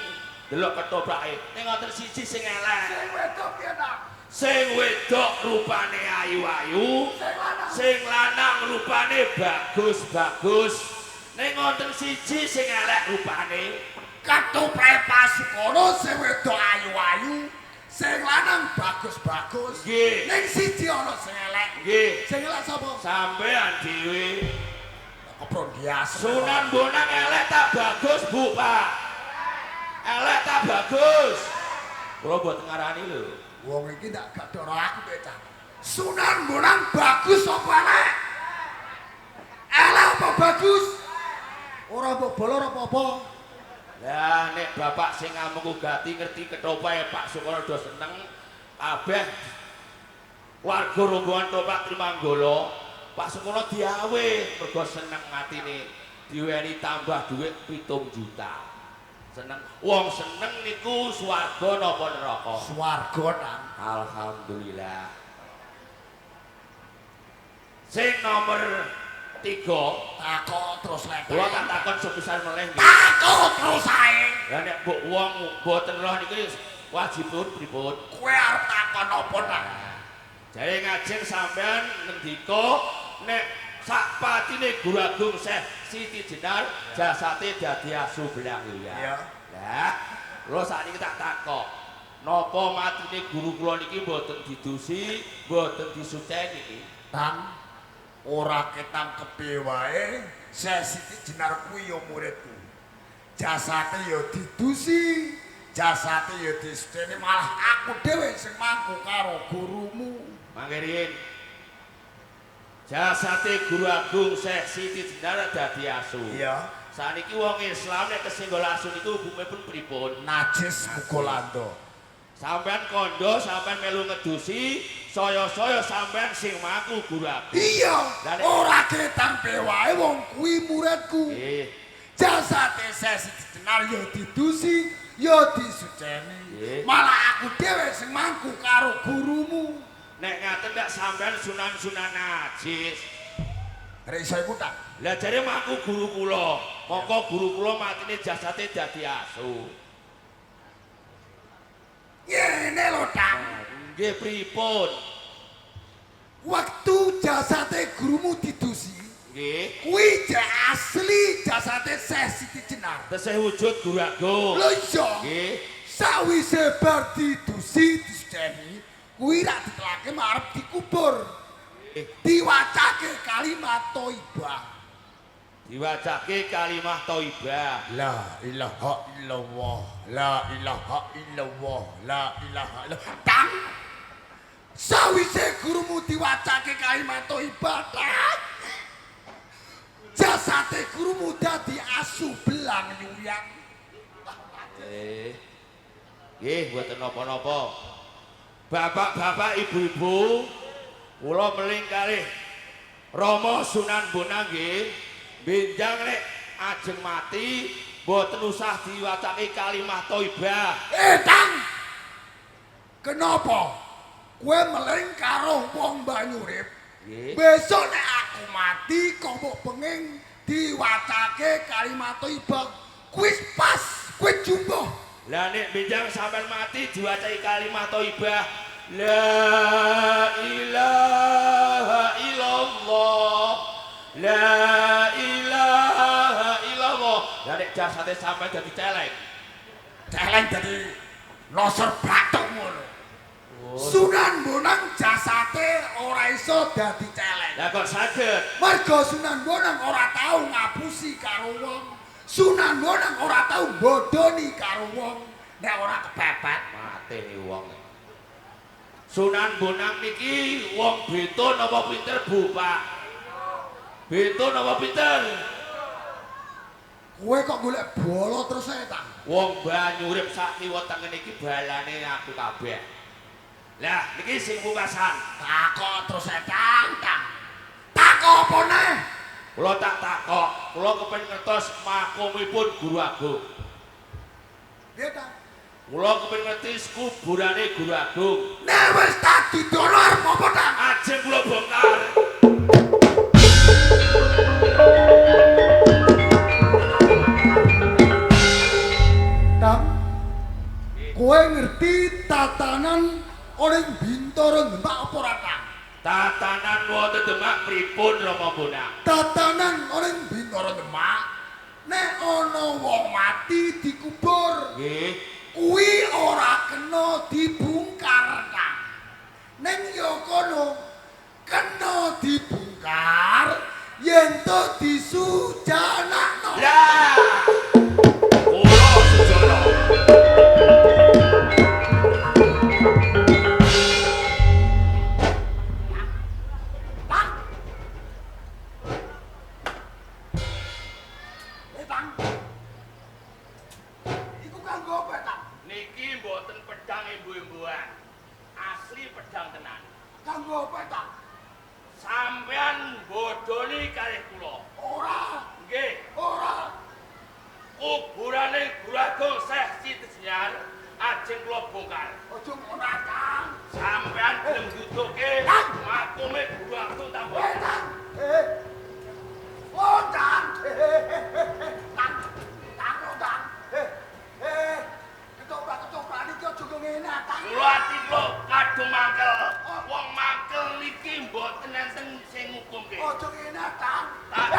delok ketoprake. Ning wonten siji sing elek. Sing wedok piye ta? Sing wedok rupane ayu-ayu, Sing lanang. sing lanang rupane bagus-bagus. Ning wonten siji sing elek rupane. Ketoprak Pak Sukono sing wedok ayu-ayu, sing lanang bagus-bagus. Nggih. Ning siji ana sing elek. Nggih, Sing elek sapa? sampean dhewe. Kepron biasa. Sunan Bonang elek tak bagus, Bu, Pak. Elek tak bagus. Kula mboten ngarani lho. Wong iki ndak gak doro aku kowe cah. Sunan Bonang bagus apa elek? Elek apa bagus? Ora mbok bolor apa-apa. Lah nek bapak sing ngamengku gati ngerti ketopake Pak Sukono do seneng kabeh warga rombongan Topak Trimanggala, Pak Sukono diawe mergo seneng atine diweni tambah dhuwit 7 juta. Seneng. Wong seneng niku swarga napa neraka? Swarga nang. Alhamdulillah. Sing nomor 3 Takok terus lek. kula tak takon sepisan meleh nggih. Takok terus ae. Lah nek mbok wong mboten roh niku wajibun pripun? Kowe arep takon apa nang? Jare ngajeng sampean ngendika nek sak patine Guru Agung Syekh Siti Jenar jasate dadi asu belang ya. Iya. Lah, kula sakniki tak takok. Napa matine guru kula niki mboten didusi, mboten disuceni? Tang ora ketangkepe wae Syekh Siti Jenar kuwi ya muridku. Jasate ya didusi, jasate ya disuceni, malah aku dhewe sing mangku karo gurumu. Mangke riyin. Jasate Guru Agung Syekh Siti Jenar dadi asu. Iya. Saniki wong Islam nek kesenggol asu niku hukumipun pripun? Najis muga lando. Sampean kondo, sampean melu ngedusi, saya-saya sampean sing mangku Guru Agung. Iya, Lah nek- ora ketangkepe wae wong kuwi muridku. Nggih. Jasate Syekh Siti Jenar ya didusi, ya disuceni. Nggih. Malah aku dhewe sing mangku karo gurumu. Nek ngaten ndak sampean sunan-sunan najis. Rek iso iku tak. Lah jare mangku guru kula, mongko guru kula matine jasate dadi asu. Ngene lho, Tang. Nggih pripun? Waktu jasate gurumu didusi, Nggih. kuwi jek asli jasate Syekh Siti Jenar. Tesih wujud Guru Agung. Lho iya, Nggih. sawise bar didusi disuceni, kuwi rak ditelake marep dikubur. Diwacake kalimat thayyibah. Diwacake kalimah thayyibah. La ilaha illallah, la ilaha illallah, la ilaha illallah. Tang. Sawise gurumu diwacake kalimat thayyibah, tang. Jasate gurumu dadi asu belang nyuyang. Nggih, mboten napa-napa. Bapak-bapak, ibu-ibu, kula meling kalih Rama Sunan Bonang nggih, benjang nek ajeng mati mboten usah diwacake kalimah thayyibah. Tang. Kenapa? Kowe meling karo wong Banyurip. Nggih. Besok nek aku mati kok mbok penging diwacake kalimat thayyibah. Kuwi pas, kuwi jumbo. Lah nek benjang sampean mati diwacake kalimah thayyibah, la ilaha illallah, la ilaha illallah. Lah nek jasate sampean dadi celeng. Celeng dadi losor bathuk ngono. Sunan Bonang jasate ora iso dadi celeng. Lah kok saged? Mergo Sunan Bonang ora tau ngapusi karo wong. Sunan Bonang ora tau bodoni karo wong. Nek ora kepepet Mateni wong. Sunan Bonang niki wong beta napa pinter, Bu, Pak? Beta napa pinter? Kowe kok golek bala terus ae, Tang? Wong banyu urip sak kiwa tengen iki balane aku kabeh. Lah, niki sing pungkasan. Takok terus ae, Tang, Tang. Takok apa neh? Kula tak takok, kula kepengin ngertos makomipun Guru Agung. Piye, Tang? Kula kepengin ngerti kuburane Guru Agung. Nek wis tak didono arep apa, Tang? Ajeng kula bongkar. Tang, kowe ngerti tatanan oleh Bintara Demak apa ora, Tang? Tatanan wonten Demak pripun Rama Bonang? Tatanan oleh Bintara Demak nek ana wong mati dikubur, nggih, kuwi ora kena dibongkar, Tang. Ning ya kono kena dibongkar yen to disujanakno. Lah, kula sujana. Tang. Tang. Iku kanggo apa, Tang? Niki mboten pedang embu-embuan. Asli pedang tenan. Kanggo apa, Tang? Sampean bodoni kalih kula. Ora, Nggih, ora. kuburane Guru Agung Syekh Siti Jenar ajeng kula bongkar. Aja ngono, Tang. Sampean gelem duduke Tang. makome Guru Agung ta mboten? Tang. Oh, Tang. Tang. Tang, oh, Tang. Ketoprak-ketoprak niki aja ngene, Tang. Kula ati kula kadung mangkel. Wong mangkel niki mboten enten sing ngukumke. Aja ngene, Tang. Tak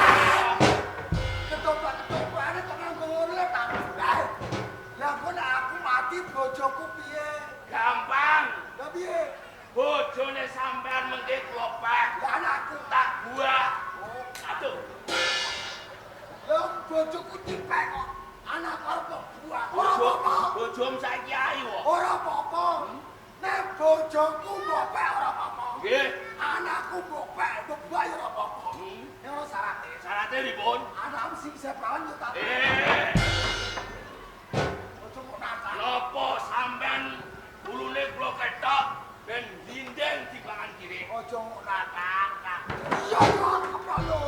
Ketoprak-ketoprake kok nganggo ngono lho, Tang. Lah kok nek aku mati bojoku piye? Gampang. Lah piye? Bojone sampean mengke kula pek. Lah anakku tak buah. Oh, Aduh. Lah bojoku dipek kok. Anakku arep kok buah. Ora apa-apa. Bojom saiki ayu kok. Ora apa-apa. Nek bojoku mbok pek ora apa-apa. Nggih. Anakku mbok pek, mbok buah ya ora apa-apa. Nek ora syarate. Syarate pripun? Anakmu sing isih prawan yo tak. Aja kok nantang. Napa sampean wulune kula ketok ben dinding dipangan kirik? Aja kok nantang. Iya yo keprok yo.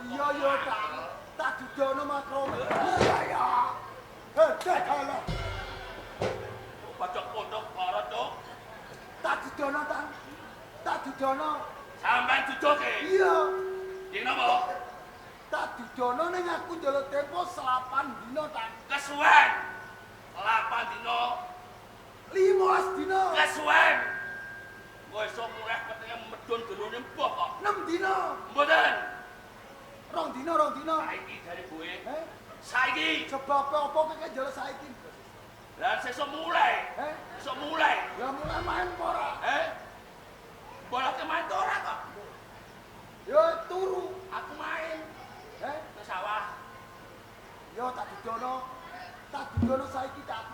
Iya yo Tang. Tak dudono makrome. Iya ya. Heh, kalah. Pojok pondok para, Cuk. Tak dudono, Tang. Tak dudono. Sampean dudoke? Iya. Nggih napa? Tak dudono ning aku njaluk tempo 8 dina, Tang. Kesuwen. 8 dina, 15 dina. Kesuwen. Engko iso murah petenge medun jerone mbah kok. 6 dina. Mboten. 2 dina, 2 dina. Saiki jare kowe. Heh? Saiki. Sebabe apa kowe njaluk saiki? Lah sesuk mulai. Heh? Sesuk mulai. Lah mulai main apa ora? Heh? Bolake main to ora kok. Yo turu, aku main. Heh? Ke sawah. Yo tak dudono. Tak dudono saiki, Tak.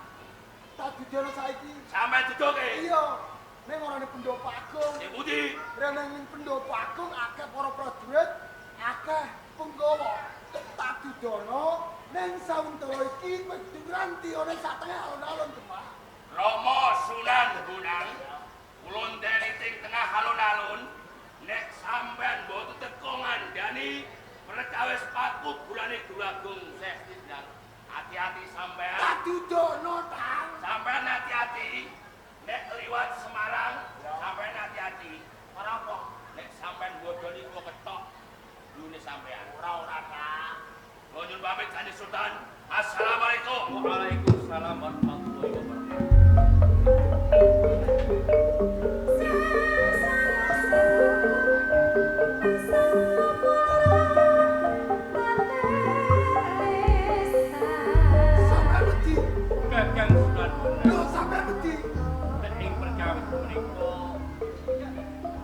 Tak dudono saiki. Sampeyan dudoke? Iya. Ning ora ning Pendopo Agung. Sing pundi? Rene ning Pendopo Agung akeh para prajurit, akeh penggawa. Tak dudono ning sawentara iki kowe diranti ana sak tengah alun-alun Demak. Rama Sunan Bonang, kula ndeni teng tengah alun-alun, nek sampean mboten teko ngandani perkawis pakuburane Guru Agung Syekh Siti. Hati-hati sampean. Tak dudono, Tang. Sampean hati-hati. Nek liwat Semarang, sampean hati-hati. Ora apa? Nek sampean bodoni kula ketok lune sampean. Ora-ora, Tang. Kula nyuwun pamit Kanjeng Sultan. Assalamualaikum. Waalaikumsalam warahmatullahi wabarakatuh. Sampeyan wedi. Kakang Sunan Bonang. Lho sampeyan wedi. Nek ing perkawis menika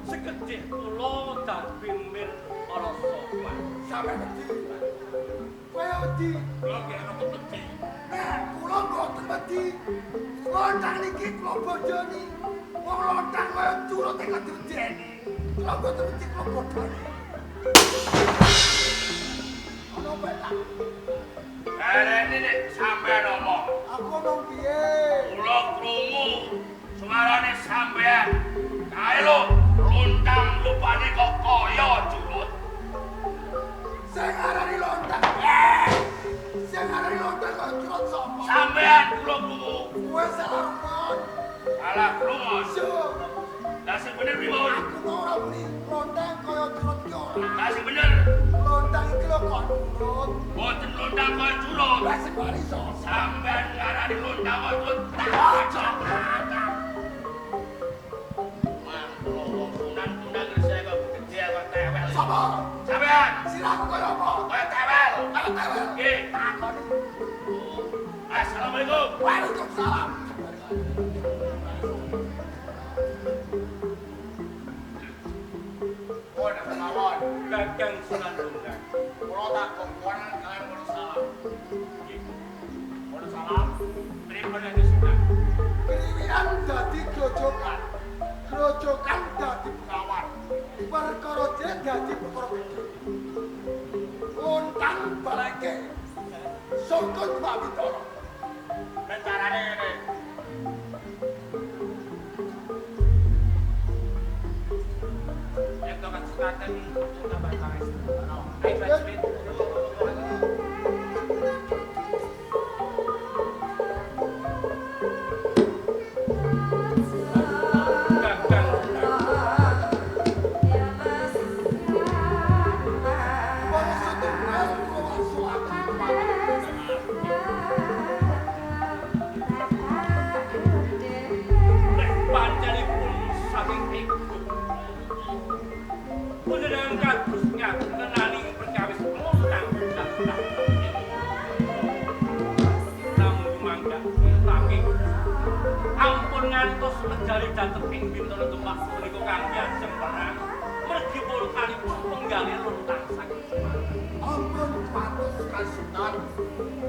sekedhik kula dadi mir para sopan. Sampeyan wedi. Kowe wedi. Kula nggih rada wedi. Nek kula mboten wedi. Lontang niki kula bodoni. Wong lontang kaya curut kok diwedeni. Kula mboten wedi kula bodoni. Ono petak. Karene nek sampean omong. Aku omong piye? Kula krungu suarane sampean. Kae lho, lontang rupane kok kaya curut. Sing arani lontang. Sing arani lontang kaya curut sapa? Sampean kula krungu. Kowe salah rumon. Salah krungu. Lah sing bener pripun? Aku mau ora muni lontang kaya curut ki ora. Lah sing bener. Lontang iki lho kok nurut. Mboten lontang kaya curut. Lah sing mari iso. Sampean ngarani lontang kaya curut. Tak. Mangklo wong sunan-sunan ngresek kok gedhe kok tewel. Sapa? Sampean. Sirahku kaya apa? Kaya tewel. Kaya tewel. Nggih. Takoni. Assalamualaikum. Waalaikumsalam. Gagang Sunan Bonang. Kula tak kongkon kalian kula salam. Nggih. Kula salam. Pripun nek Sunan? Kriwian dadi grojokan. Grojokan dadi bengawan. Perkara cilik dadi perkara gedhe. Lontang baleke. Sangka Demak Bintara. Rencanane ngene. Yen tambah pangestu. Ayo prajurit. Gagang Para setunggal kula wangsulaken nek pancenipun saking iku. Panjenengan kados ngenali perkawis lontang lontang. Namun mangga saking ampun ngantos medali dhateng ing Bintara Demak punika kangge ajeng perang mergi puluhanipun penggalih lontang saking Semarang. Ampun patus kasunan.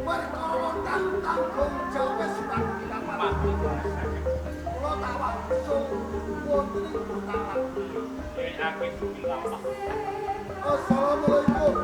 Perkara lontang tanggung jawab Sunan Kalijaga. Patut saged. Kula tak wangsul wonten ing Botalan. Dheweke dugi lampah. Assalamualaikum.